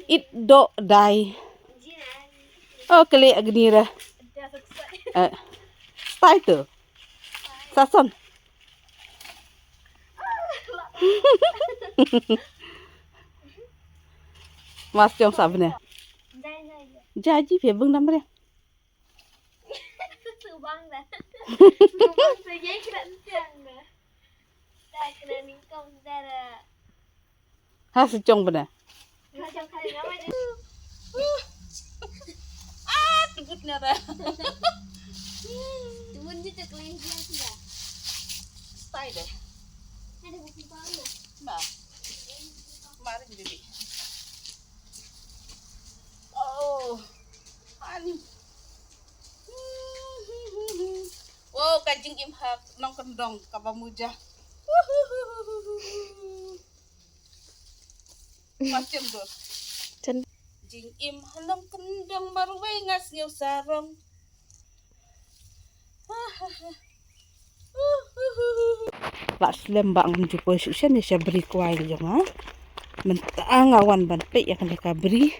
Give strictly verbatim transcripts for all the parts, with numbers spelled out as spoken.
It do dai. Oh, kele agnira. Eh. Stai tu. Sason. Mas jong sabne. Jaji pia bung damre. Tubang dah. Tubang tu ye kena entiang dah. Dah kena ningkong dah. Ha, sejong bene. Ah, tebut nya dah. Tebut je tak lain dia sudah. Style deh. Ada buku baru. Nah. Kemarin jadi. Oh. Ani. Wow, ka jingim ha nongkyndong kaba muja. Macam tu. Jingim ha nongkyndong marwei nga sngew sarong. Lah slem ba ngam ju poi shuh shen ïa sha bri kwai jong nga. Mynta nga wan ban peit ïa kane ka bri.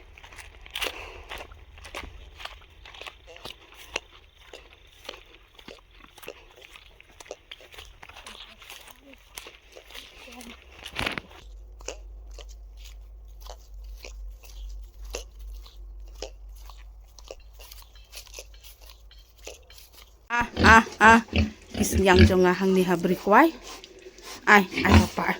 Ah, ah, ah. Ki sniang jong nga hangne ha bri kwai. Ai, ai, papa, ai.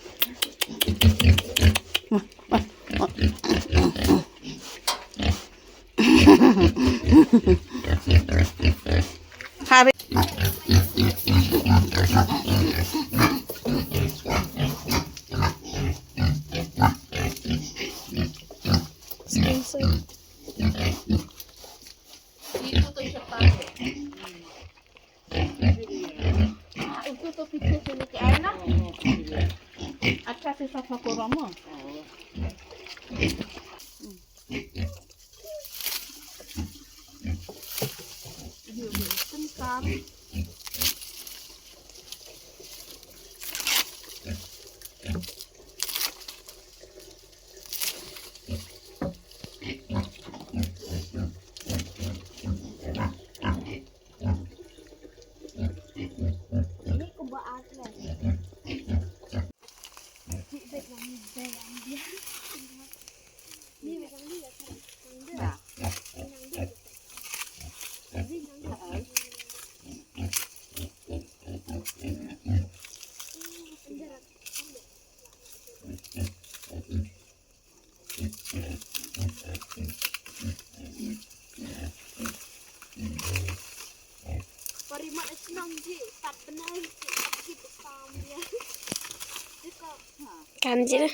Hari. Itu tu picture sini ke aina. Acha sisa pakorama. Kan ji na.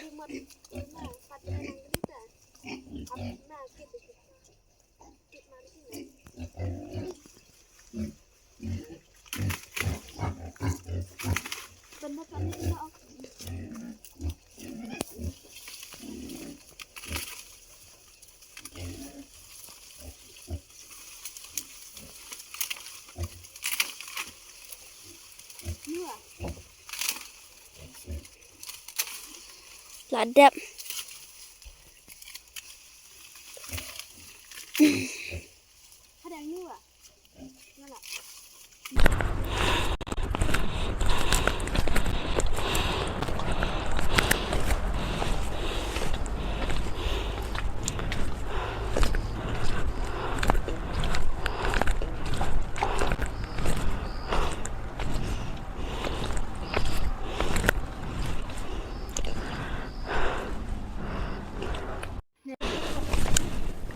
La dep.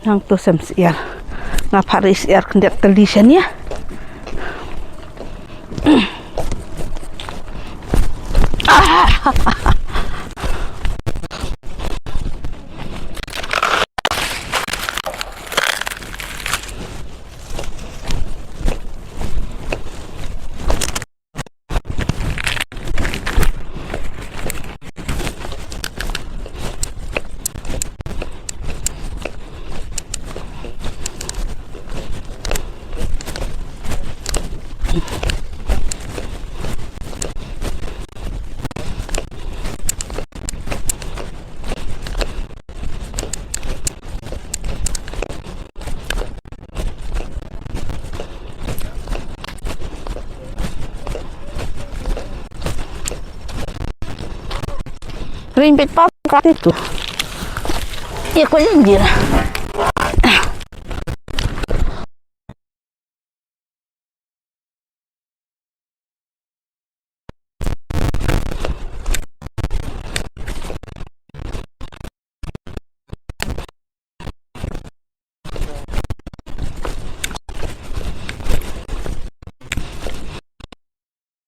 Hangto sem syiar. Nga phah ri syiar khyndiat tylli shane. Ring bit pa ka ti tu. Ye ko yin jira.